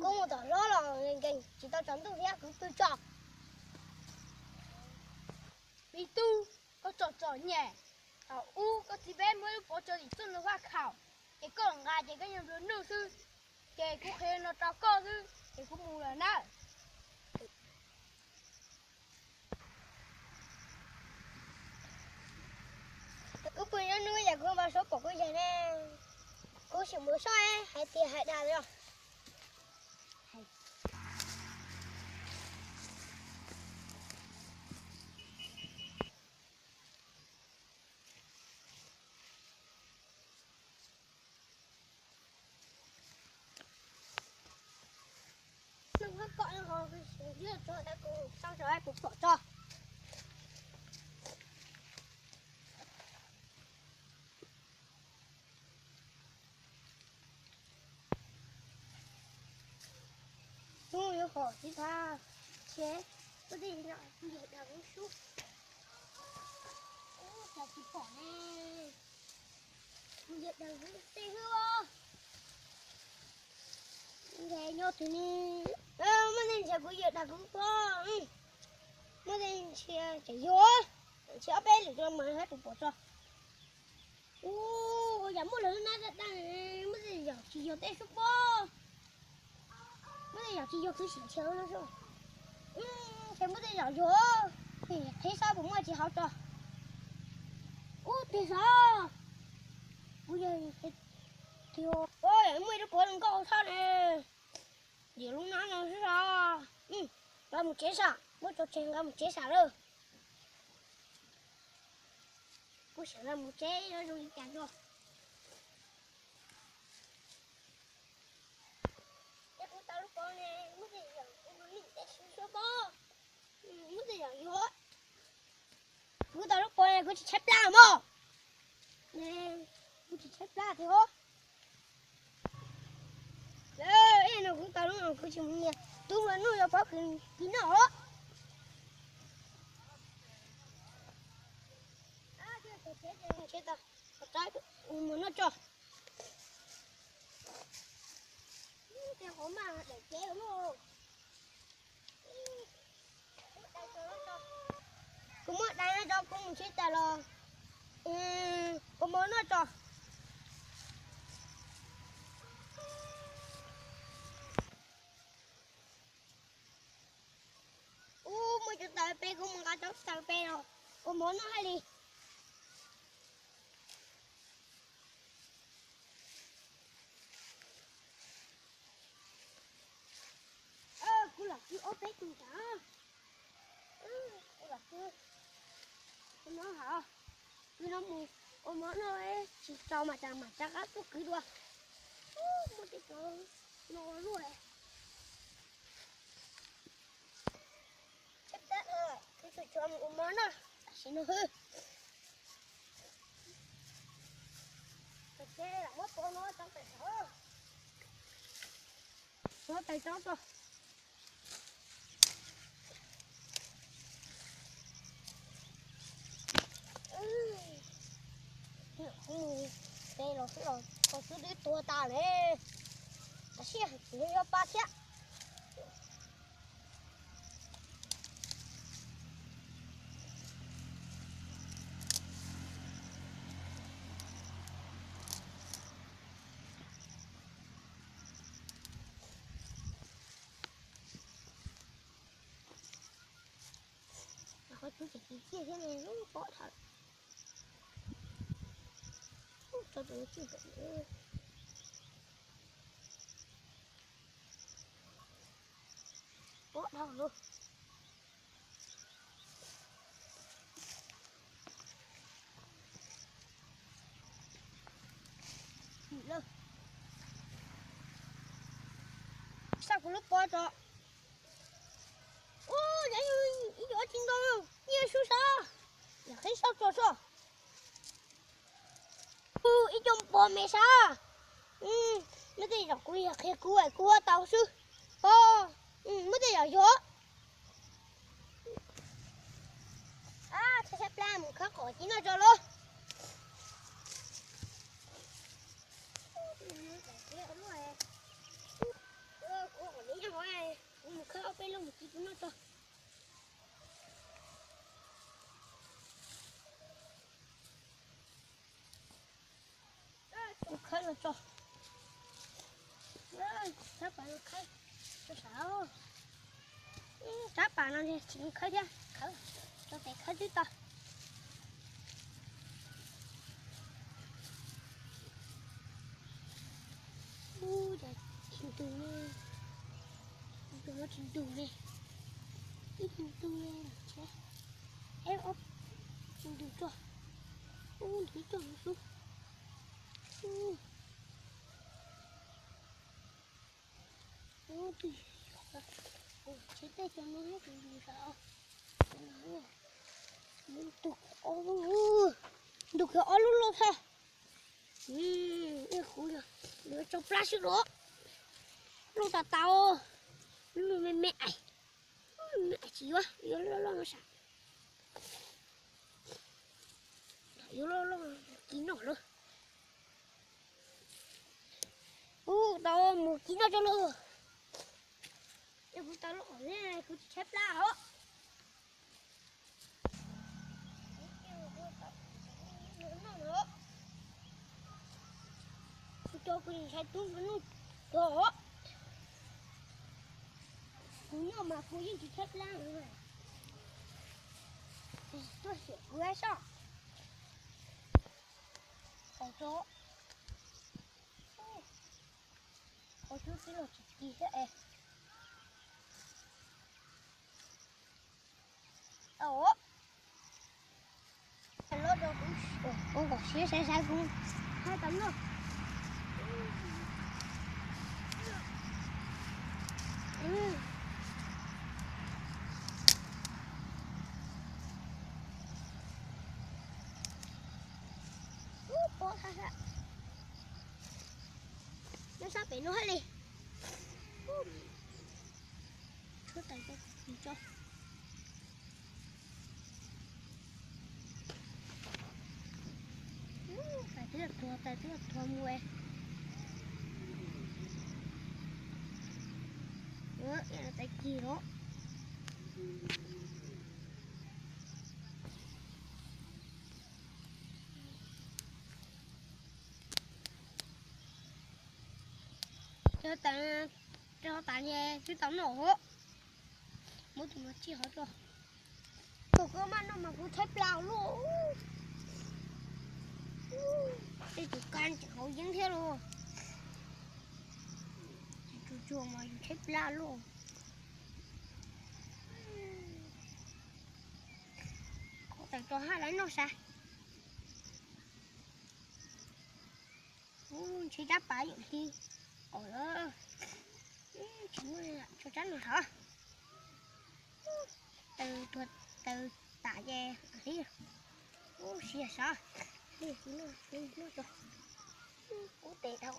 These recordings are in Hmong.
Kuv mus tom hlob los nkees tsis tau tsaus ntuj thiab kuv pw tso. Me tub, koj tsom txom nyem, thaum ub koj txiv peb muab lub pov tso tim txoj ntoo faj khaum, ces koj nqa ces koj nyob nplua nuj xwb, ces kuv qhia no rau koj xwb ces kuv mus lawm nawb. Kuv pw nruab hnub yam kuv npau suav pom kuv yawg ne, kuv sim mus soj hais tias hais dag li os. Noj kom no ho, kuv tso, kuv pom tso. Hnub yuav hom txiv thav, ces kuv tej yawg dag lub sub, cas tsis pom ne. Kuv yawg dag lub tej xwb os. Nyob twg ne, muab tej ntsia kuv yawg dag kuv pob, muab tej ntsia tseem yog, ntsia ob peb lwm los mas hab tus pom tso. Ua yam muaj lawv lub nab daj daj, muab tej yam tsis yog tej sub pob. Muab tej yam tsis yog kwv sim nrhiav no. Ces muab tej yam yog, qhib sab puas muaj tsis hauv tso. Ub, tig sav. Kuv yog, muaj ib lub puav nkauj tshaj ne. Yog lub nab no xwb os. Nqa mus tsev sam, muab tso tseg nqa mus tsev sam lawm. Kuv sim nqa mus tsev zoo li cas tso. Kuv tau lub pov ne, muab tej yam kuv nim tej sub sub pob, muab tej yam yuav. Kuv tau lub pov ne, kuv tsis tshaib plab mog. Kuv tsis tshaib plab tiag os. Ib no kuv tau lub no kuv tsis mus nyiam, tub nplua nuj yuav pob kws kis noj os. Tsev tau, mus noj tso. Tej qhov maj daim tsev lawm. Kuv muab dai no tso, kuv mus tsev tas los kuv mus noj tso. Ub, muaj cov taws pem, kuv mus nqa cov taws pem los kuv mus noj hab li. Kuv lam kwv ob peb tug tas. Kuv lam kwv, kuv no hab, kwv no mus ua mov noj, tsis tau mas cas mam rov qab tuaj kwv dua. Muaj tej cov no luaj. Tshaib plab, kuv tsuas tsuas mus ua mov noj tam sim no xwb. Muab pov no tso pem saum, muab tais tso tso. Mus tsev los xwb los tau xwb twb tuag tas li. Tam sim no yuav pa thiab. Qhov tseem tsis ciaj thiab ne, lub pob dhawv. Tso tus tsuj pem, pob dhawv lauj. Sab kuv lub pob tso. Ub, yog ib co tsis ntau, nyiaj sub sab, yog qhib sab tso soj. Ub, ib co pob me sab. Muab tej zaum kuv yog qhia kuv es kuv ua tau xwb. Muab tej zaum yog. Tshaib plab mus khawb qos ci noj tso lauj. Kuv Tso, rab pas no khawb, tso sav, rab pas no tsis khawb thiab, khawb, tso tes khawb twb tau. Ub, cas tsis ntug ne, tus no tsis ntug ne, ib tug ntug ne, eb, ob tug ntug tso, ub, ntug tso xwb. Ub, tus, ub, tsis tej cov no thiab tus ntug sav, ntug ob lub, ntug kiag ob lub loj thiab. Ib kuv yuav tso plab xwb los, loj tas tas, lub me me, me tsis yuav, yuav loj loj no sav, yuav loj loj kis noj lawm. Kuv tau mus kis noj tso lawm. Kuv tau loj ne, kuv tsis tshaib plab os. Kuv cov kuv ntshai tub nplua nuj tog, kuv noj mas kuv yeej tsis tshaib plab. Tuaj xyuas kuv soj, qos tso, qos tub tib los tsis kis thiab es. Au, los rau kuv, kuv kom siab saib saib kuv hais tau noj. Ub, pob sab sab. Nyob sab pem no hab li. Tshuab tais tso, tso. Tais twb tuag, tais twb tuag mus. Tais kis los. Cov tas, cov tas ne twb tau noj os. Muab tus no tsij hov tso. Tus koj maj noj mas kuv tshaib plab luaj. Tej tus kab tseem hauv yeeb thiab lauj. Tsis tsuag tsuag mas yus tshaib plab luaj. Qhov tais tso haj lawv noj sav. Ub, ntshe rab pas yom hli. Qos lawm. Tsis muaj tso rab no hov. Taws tuag, taws tas ces hli. Ub, siab sav. Hli, hli noj, hli noj tso. Ub, tes dhau.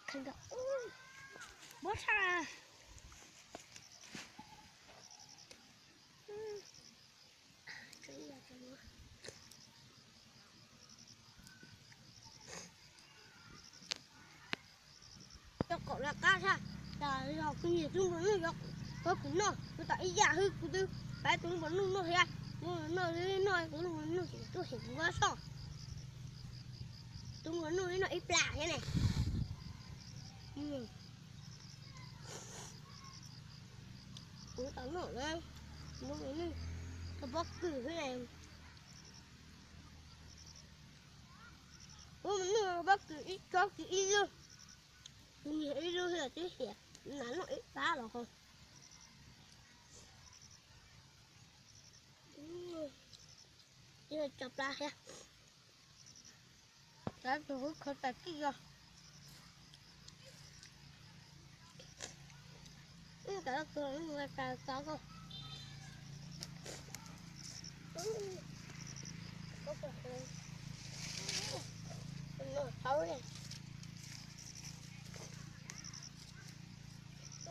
Kheev nkaus, ub, mob tshaj. Cov qaum laj qab tshaj, tas yog kuv nyiam tub nplua nuj, yog kuv noj kuv tom ib yam hwj, kuv twb pab tub nplua nuj noj thiab. Tub nplua nuj noj, tub nplua nuj tseem tuaj xyem kuv soj. Tub nplua nuj ib noj ib plag thiab ne. Kuv tau noj na, tub nplua nuj, tau pob kws thiab ne. Tub nplua nuj pob kws ib tsob kws ib lub, kuv nyiag ib lub thiab twb xiam, nas noj ib pab los ho. Tso plab thiab. Cov tus kuv khaws tas tij yog. Cov tus tas tov ko.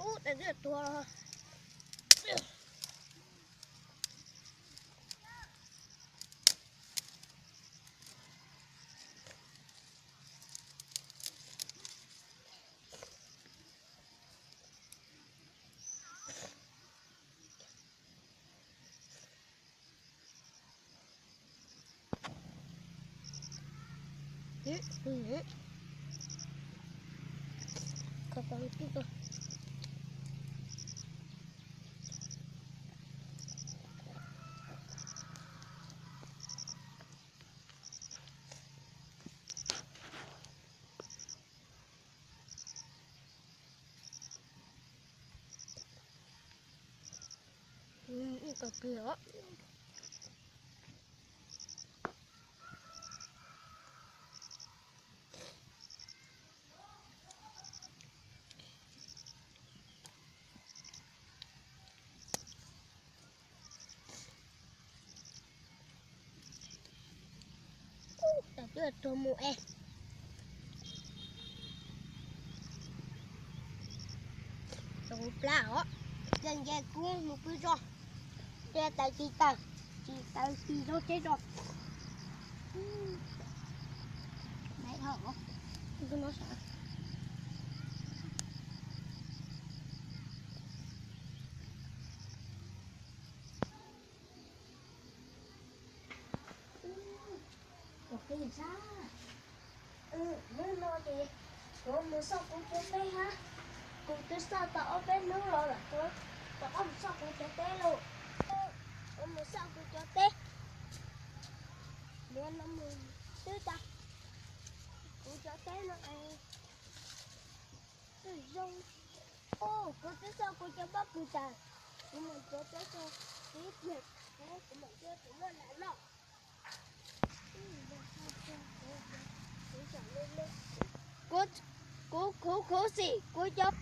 Ub, tas tij tuag. Tam twb tuag mus es. Tau plab os, nce nce kub mus pw tso. Nce taws tsis taws, tsis taws tsis zoo tsev tso. Hnub no ces kuv mus xauj kuv cov teb hab. Kuv twb xauj tau ob peb hnub los lawm, kuv rov qab mus xauj kuv cov teb lauj. Kuv mus xauj kuv cov teb. Hnub no mus twb tau kuv cov teb no es twb zoo. Kuv twb xauj kuv cov pob kws tas, kuv mus cov teb tso, kuv ib pliag kuv mam coj kuv muaj nas noj. Kuv, kuv khuv khuv xim kuv cov